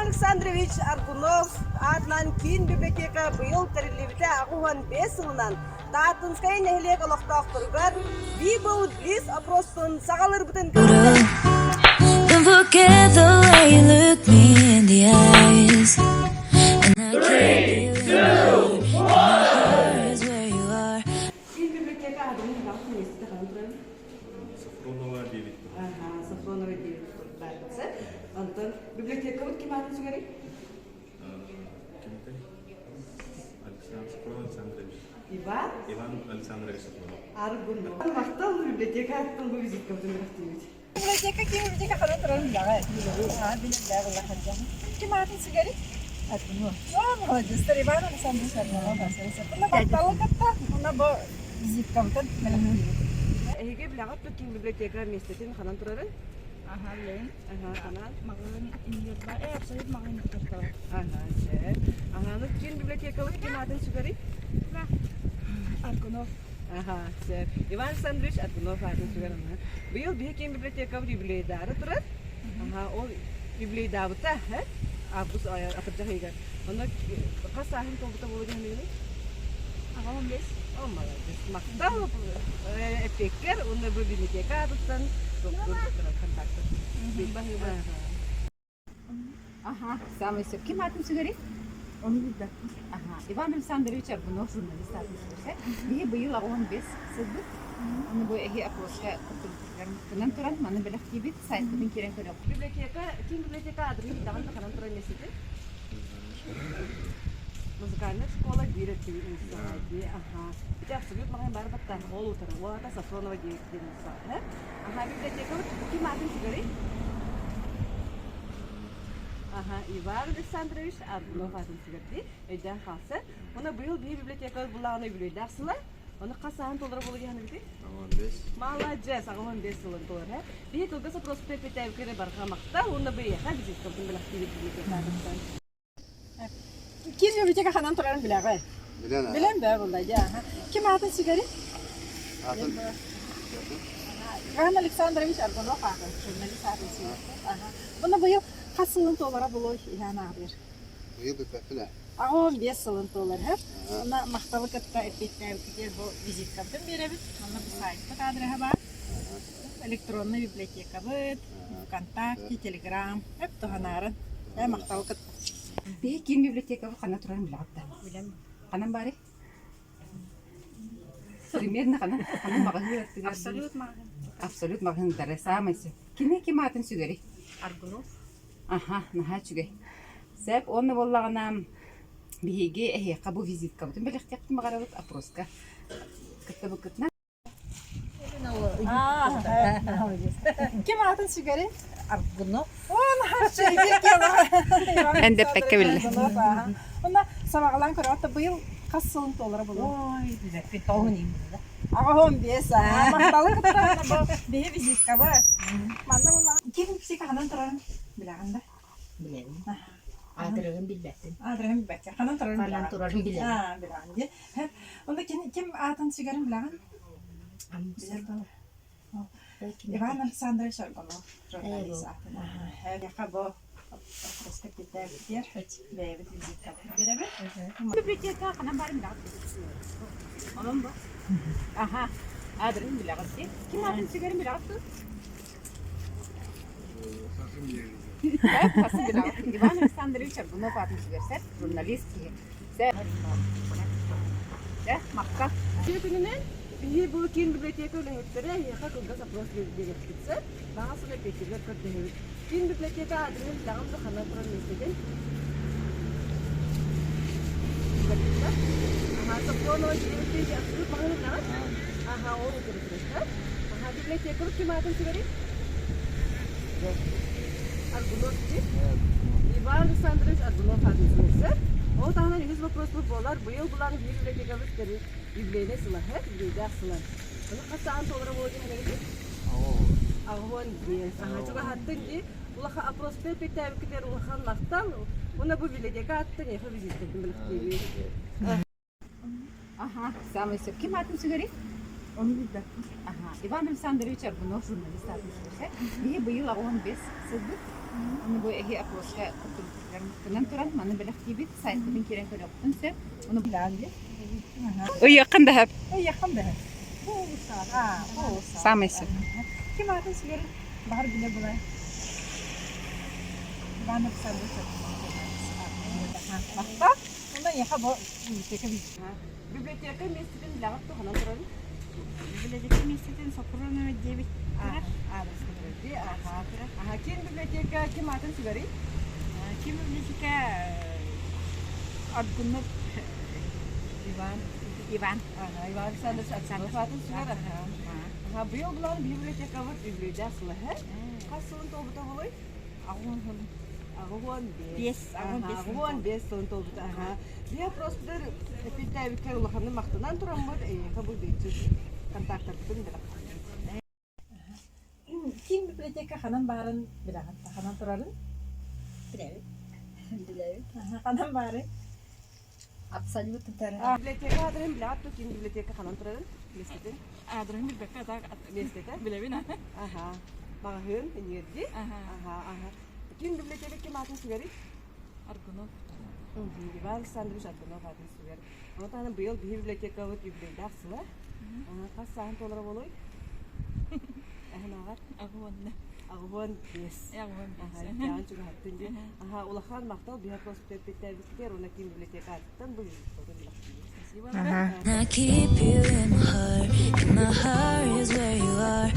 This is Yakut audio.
Александрович Аргунов аатынан киин библиотека быйыл тэриллибитэ 85 сылынан Тааттынскай нэһилиэк олохтоохторугар Библ Близ опростун саҕалыырбытын көрдө. Don't forget the way you look me in the eyes. And I can't feel anymore. And my heart is where you are. Киин библиотека аадырын баҕа миэстэтэ ханан турар? Сафронова 9. Ага, Сафронова 9 турбаатса. Онтон библиотекабыт ким аатын сүгэрий? Кимтэй? Александр Сафронов Александрович. Иван? Иван Александрович Сафронов. Аргунов. Махтал библиотека аттан бу визиткабытын бэлэхтиибит. Библиотека ким библиотека ханан турарын билэҕэ. Аа, билэллээх улахан Ким аатын сүгэрий? Аргунов. О, молодец. Иван Александрович Аргунов. Махталы кытта, уна бу визиткабытын бэлэхтиибит. Эһиги билэҕит да ким библиотека миэстэтин ханан турарын? Аха, билэбин. Аха, ханан? Маҕаһыын иннигэр э, абсолют маҕаһыын тартала. Аха, сөп. Аһааны ким библиотекабыт ким аатын сүгэрий? Аргунов. Аха, сөп. Иван Александрович Аргунов аатын сүгэр ана. Быйыл биһи ким библиотекабыт юбилейдаары турар. Аха, ол юбилейдаабыта, э? Август атырдьах ыйыгар. Онно хас сааһын туолбута буолуо диэн Аҕам 15. О, молодец. Махтал эппиэккэр уонна бу библиотека аатыттан контактар. Баһыыба. Ага, самый сөп. Ким аатын сүгэрий? Ону билбэппин. Ага, Иван Александрович Аргунов журналист аатын сүгэрсэ. Биһи быйыл 15 сылбыт. Оны бу эһи опроска кыттыбытынан туран маны бэлэхтиибит, сайтпытын киирэн көрөҕүт. Библиотека, ким библиотека аадырын даҕан ханан туран миэстэтин? Музыкальная школа биир өттүгүн уулуссаҕа дии. Аха. Ити абсолют маҕан баар баттаах ол утары. Ол аата Сафронова диэн уулуссаҕа. Аха, библиотекабыт ким аатын сүгэрий? Аха, Иван Александрович Аргунов аатын сүгэрдии. Өйдөөн хаалса. Уна быйыл биир библиотекабыт буллаҕына үбүлүөйдээх сыла. Ону хас сааһын толоро буолуо диэххин 15. Маладьыас, 85 сылын толор, һэ? Биһи кылгас опроспут эппиэттээбиккэ барҕа махтал уонна быйыаха визиткабытын бэлэхтиибит библиотекаҕыттан. Ким библиотека ханан турарын билэҕин? Билэн Билэн бээ буолла дии. Аха. Ким аатын сүгэрий? Аатын Иван Александрович Аргунов аатын, журналист аатын сүгэр. Аха. Уонна быйыл хас сылын туолара буолуой иһэн ааҕыыр? Быйыл билбэппин ээ. 85 сылын туолар һэ. Уонна махталы кытта эппиэттээбиккитигэр бу визиткабытын биэрэбит. Онно бу сайтпыт аадырыһа баар. Электроннай библиотекабыт, ВКонтакте, Телеграм. Эп туһанаарын. Ээ махталы кытта. Биһи киин библиотекабыт ханна турарын билэҕит да? Билэм. Ханан баарый? Примерно ханан ханан маҕаһыын аттыгар Абсолют маҕаһыын. Абсолют маҕаһыындара саамай сөп. Кини ким аатын сүгэрий? Аргунов. Аха, наһаа үчүгэй. Сөп, уонна буоллаҕына биһиги эһиэхэ бу визиткабытын бэлэхтиэхпитин баҕарабыт опроска кыттыбыккытынан. Ким аатын сүгэрий? Аргунов. О, наһаа үчүгэй Эндэппэккэ биллэ. Онно сабаҕалаан көрөҕүт да быйыл хас сылын туолара буолуо? Ой, билбэппин, тоҕуһун иһин буолла. 85 аа, махталы кытта бу биһи визиткабыт. Манна буоллаҕа ким псих ханан турарын билэҕин да? Билэбин. Аадырыһын билбэппин. Аадырыһын билбэккэ. Ханан турарын Ханан билэҕин. турарын билэбин. Аа, билэҕин дии. Онно ким, ким аатын сүгэрин билэҕин? Билэр буолар. Иван Александрович Аргунов, журналист аатын. Эһиэхэ бу бэйэбит визиткабытын биэрэбит. Библиотека ханан баарын билэҕит? Онон бу. Аха, аадырын билэҕит дии. Ким аатын сүгэрин билэҕит дуо? Хасы билэҕит. Иван Александрович Аргунов аатын сүгэрсэр, журналист киһи. Дьэ, махтал. Үтүө күнүнэн биһи бу киин библиотека үлэһиттэрэ эһиэхэ кылгас опрос биэриэхпит сөп. Баҕа сыл эппиэттэригэр көрдөһөбүт. Киин библиотека аадырыһын билэҕин да ханна турар миэстэтин? Аха, Сопронова дьиэбит абсолют маҕаһыын билэҕит? Аха, ол утары Аха, библиотекабыт ким аатын сүгэрий? Аргунов дии. Иван Александрович Аргунов аатын сүгэрсэр. Ол таһынан үһүс вопроспут буолар. Быйыл булан биир библиотекабыт тэрил юбилейнай сыла, юбилейдаах сыла. Ону хас саҕан туолара буолуо диэн эһэбит? 85. Аха, чугаһаттын дии. Улахан опроспе эппиэттээбиккитигэр улахан махтал. Уонна бу библиотека ааттан эһэ визиткабын бэлэхтиибин. Аха, самый сөп. Ким аатын сүгэрий? Ону билбэппин. Аха. Иван Александрович Аргунов журналист аатын сүгэр. Биһи быйыл 85 сылбыт. Ону бу эһи опроска кыттыбыттарынан туран маны бэлэхтиибит. Сайтпытын киирэн көрүөххүтүн сөп. Ону Билэҕин дии. Ыйыаххын да сөп. Ыйыаххын да сөп. Бу улуустаах. Аа, бу улуустаах. Саамай сөп. Ким аатын сүгэрин баҕар билэ була. Иван Александрович Аргунов журналист аатын сүгэр. Махтал. Онно эйиэхэ бу библиотека Библиотека миэстэтин билэҕит туһанан турарын? Библиотека миэстэтин Сопрунова диэбит турар. Аадырыска турар дии. Аха. Аха. Ким библиотека ким аатын сүгэрий? Ким библиотека Аргунов Иван. Иван. Ага, Иван Александрович Аргунов аатын сүгэр. Аха. Аха, быйыл булан библиотекабыт үбүлүөйдээх сыла һэ. Хас сылын туолбута буолуой? 85. Биэс, 85 сылын 85 сылын туолбута. Аха. Биһи опроспутар эппиэттээбиккэр улаханнык махтанан тураммыт, эйиэхэ бу бэйдьит контактарбытын бэлэхтиибит. Киин библиотека ханан баарын билэҕин? Ханан турарын? Билэбит. Билэбит. Ханан баарый? Абсолютно Библиотека аадырыһын билэҕит дуо? Киин библиотека ханан турарын? Миэстэтин? Аадырыһын билбэккэ так Миэстэтэ? билэбин Аха. Маҕаһыын, энергия. Аха, аха. Киин библиотека ким аатын сүгэрий? Аргунов. Иван Александрович Аргунов аатын сүгэр. Ону таһынан быйыл биһи библиотекабыт юбилейдаах сыла. Хас сааһын туолара буолуой? Эһэн ааҕар? Аҕуонна. 85. 85. Аха, чугаһаттын дии. Аха, улахан махтал биһи проспектпиттээбиттэр уонна киин библиотека аатыттан бу I keep you in my heart, and my heart is where you are.